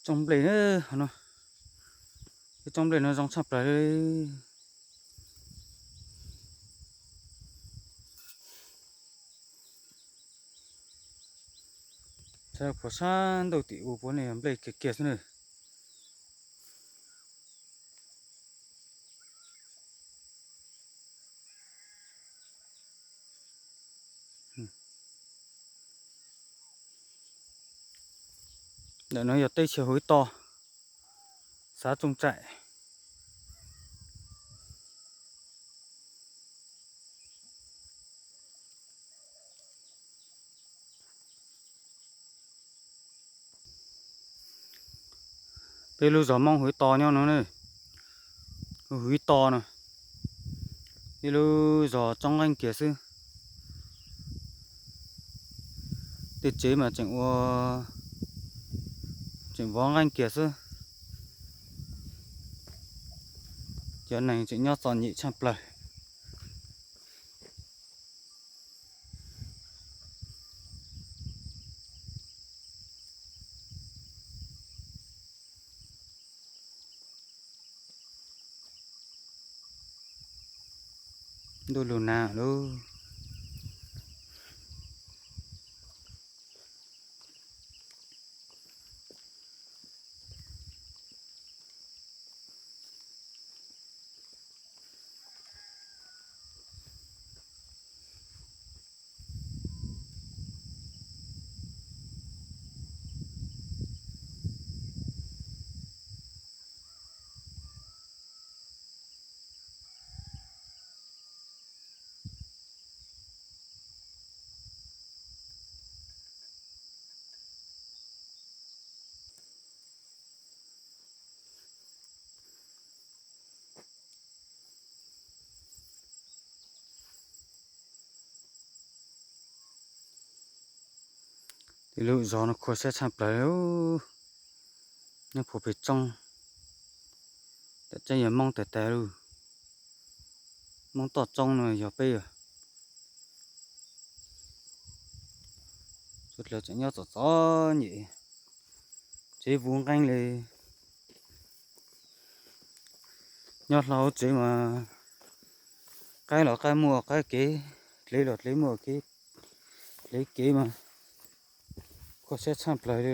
Tsob nplej no, tsob nplej no zoo tshaj plaws li. Saib puas sab ntuj tim u puab ne, nplej kiag kiag xwb na. Ntawm no yog teb chaws Huv To, xav Txooj Tsaim. Peb lub zos Moob Huv To nyob no, Huv To no, ib lub zos tsob nqeeb kiag xwb. Tej tsev mas tseem ua, tseem vov nqeeb kiag xwb. Cov neeg tseem nyob txom nyem tshaj plaws. Ntuj lug nag lug. Tej lub zos no khuv siab tshaj plaws li. Nyob puag pem tsoob, tam tseeb yog Moob tag tag lug. Moob toj tsoob no yog peb, suav dlawg tseem nyob txom txom nyem, tsev vuv nqeeb li. Nyob hlo hauv tsev mas qaib los qaib muaj qaib kev, dlev los dlev muaj kev, dlev kev mas khuv siab tshaj plaws li.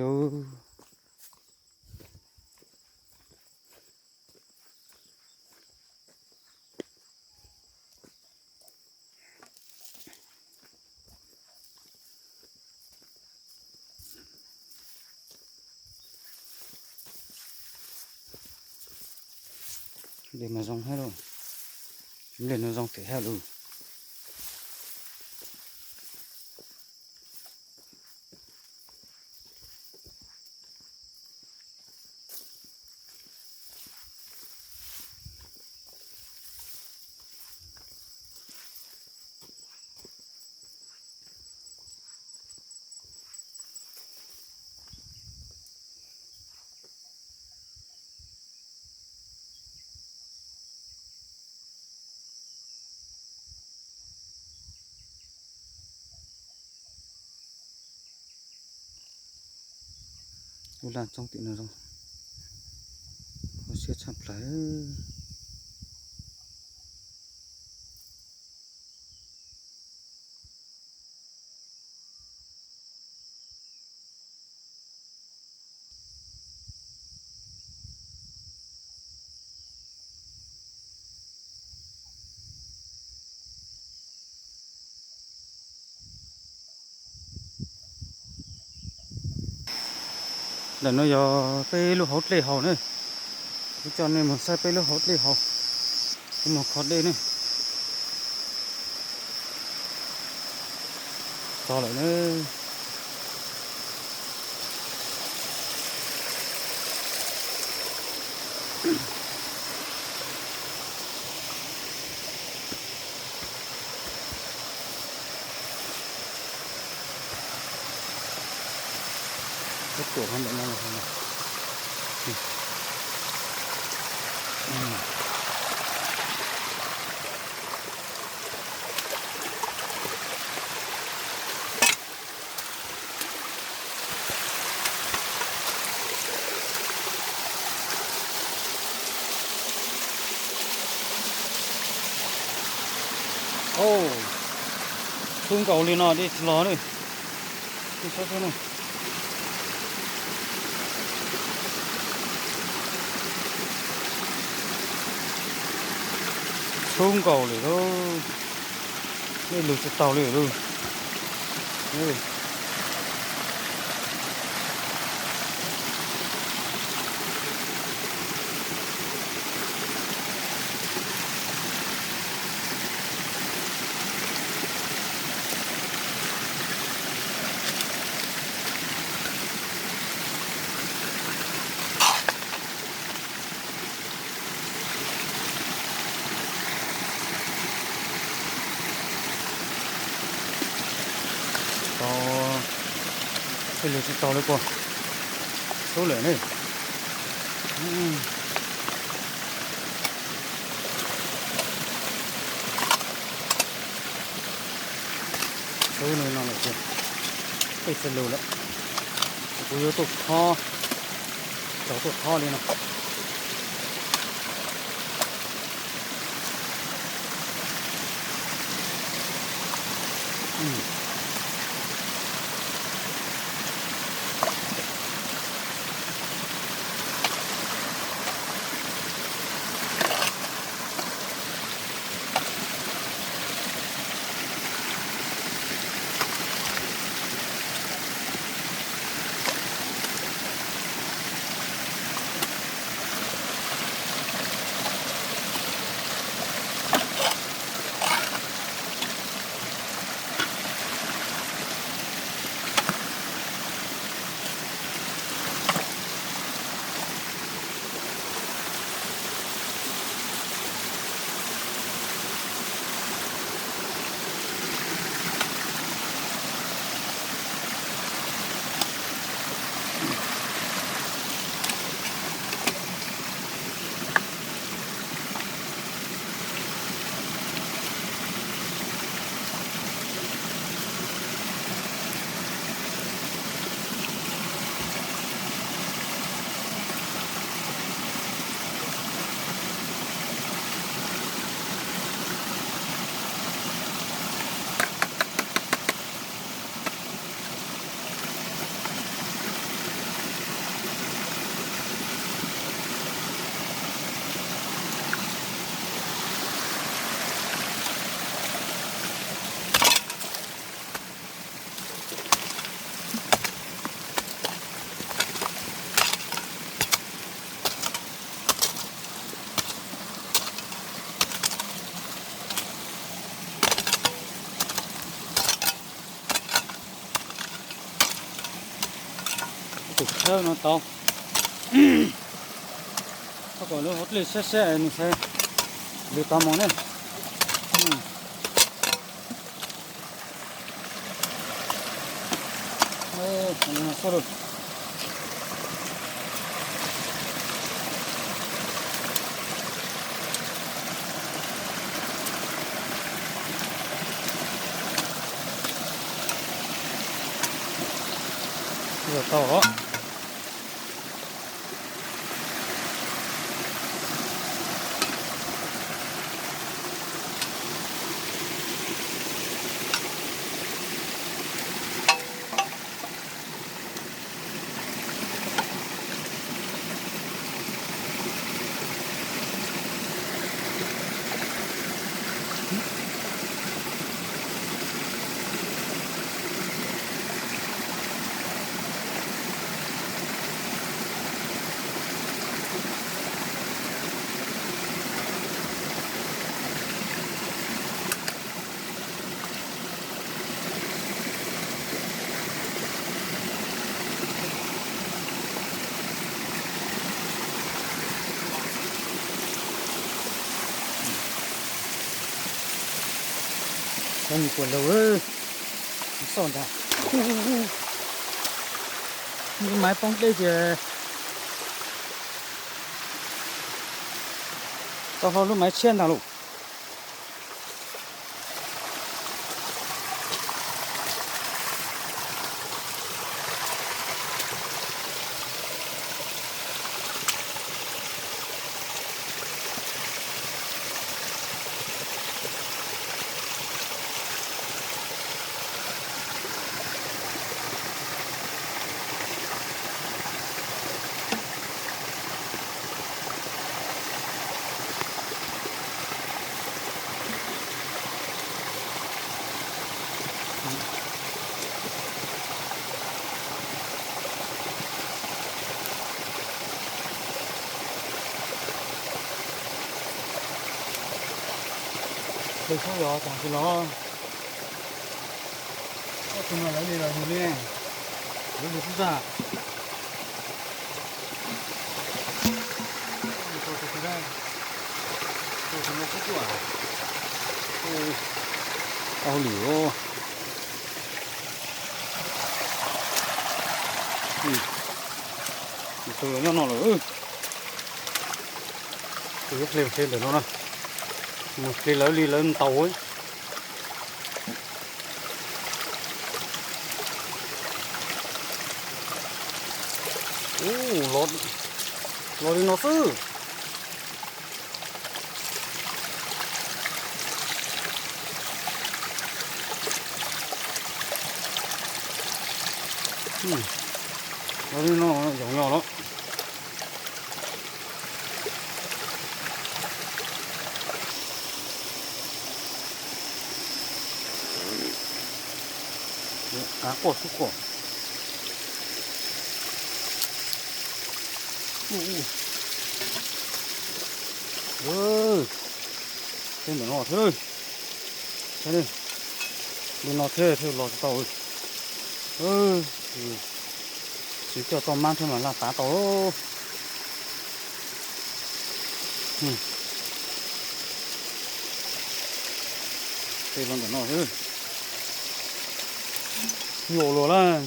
Nplej no zoo hab lug, nplej no zoo tes hab lug. Lub laj tsoob tim no zoo, khuv siab tshaj plaws. Ntawm no yog peb lub hauv dlej haus na. Kuv coj nej mus saib peb lub hauv dlej haus. Kuv mus kho dej ne. Txog lawm na. Ib tuam ntawm no los. Au, txhub nkaus li no dej tsis los ne. Nej saib xwb ne. Txhub nkaus li lauj. Dej lug tsis taus li lauj. Tau, tej lug tsis taus li puas txhub lawm ne. Txhub li no lawm ces tej tsis lug lawm. Kuv yuav tuaj khob, tau tuaj khob li no. Tus khawb no tau. Koj kom lub hauv dlej siab siab nws xav lwv tau mos ne. Tau os. Xyov nws puas laug, xauj ntag. Lub maiv poob deb ces tau hlo lub maiv tshiab ntag lauj. Tus txhob yos tas tsis los. Ob tug no lawv li los yus li, lawv li xub tag. Au lwm. Tus nyob no lawm. Tus hle hle ntawm no na. Mus hle lawv li lawv ntaus. Ub, los li no xwb. Los li no zoo yog los. Av quaj xub quaj. Thiab ntawm no thiab. Li no thiab thiaj los tsis tau. Tsis coj tau mab thiab mas laj tav tau. Tej los ntawm no xwb. Nyuaj luaj lawm.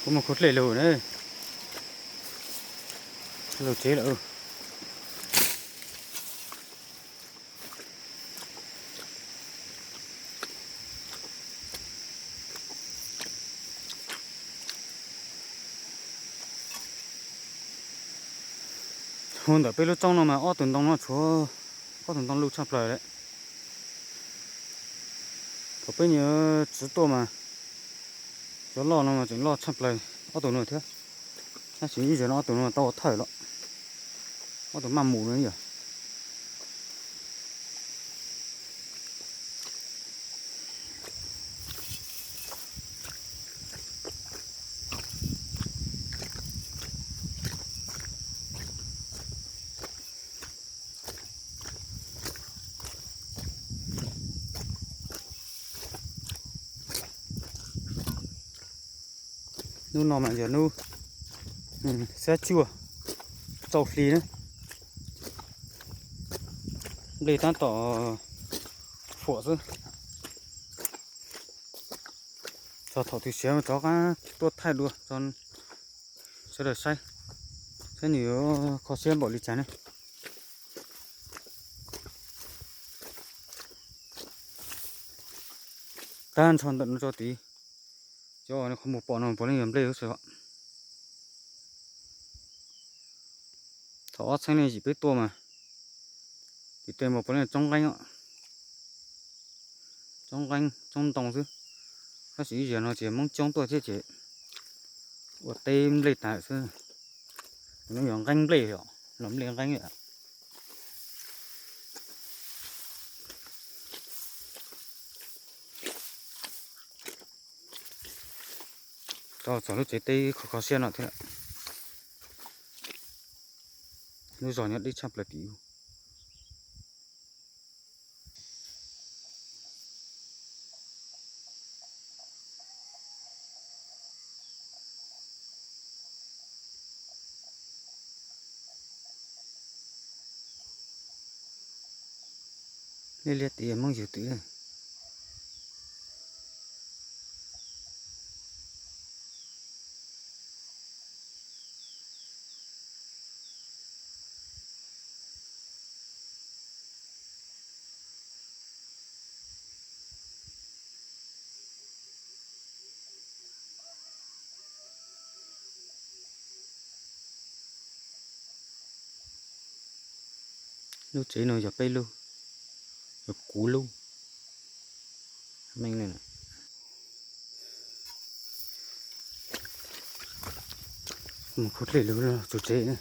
Kuv mus khuv dlej lug na, lug tsev lawm. Hu ntawm peb lub roob no mas ob tug ntoo no tshuav ob tug ntoo luj tshaj plaws lawm. Thaum peb nyuam txiv tuaj mas cov loj no mas tseem loj tshaj plaws ob tug no thiab. Tab sis ib zaug no ob tug no tau ua thawj los, ob tug maj mus no yog. Hnub no mas yog hnub xiab cuaj, tsaus hli na, nplej tab tom fuam xwb. Txog thaum twg siav rov qab tuaj thaij dua rau sawv daws saib, saib nws yuav kho siab npaum li cas ne. Tag nrho ntawm no tso tid, cov qhov muag pom no puav leej yog nplej lub xwb os. Thaum ob txhiab leej yim peb tuaj mas tim tej mas puav leej tsoob nqeeb, tsoob nqeeb tsoob ntoo xwb. Tab sis ib zaug no ces Hmoob coob tuaj thiab ces ua teb nplej tas xwb. Nws yog nqeeb nplej os, los nplej nqeeb. Tso txog lub tsev teb kho kho siab no thiab. Lub zos nyob deb tshaj plaws tim. Liab liab tid Hmoob yug twm. Lub tsev no yog peb lub, yog kuv lub. Meej li na. Mus khub dlej lug txug tsev.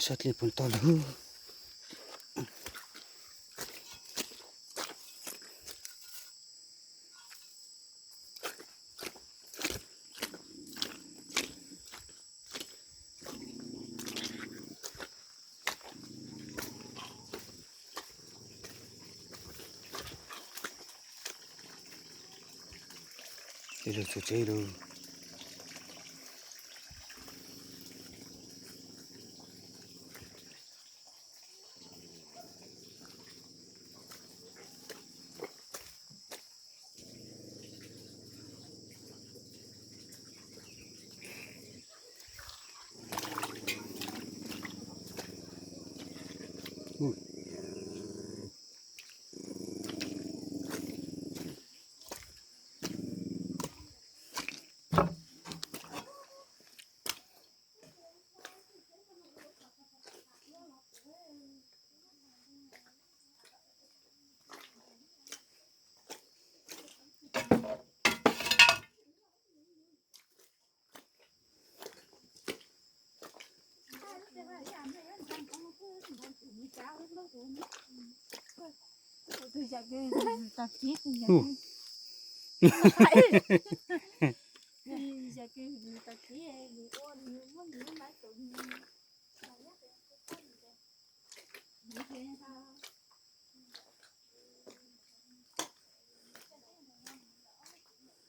Sab dlej puas tau lug. Tej lug txug tsev lug.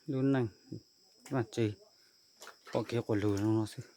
Lub neej vaj tse pom kev quas lug zoo no xwb.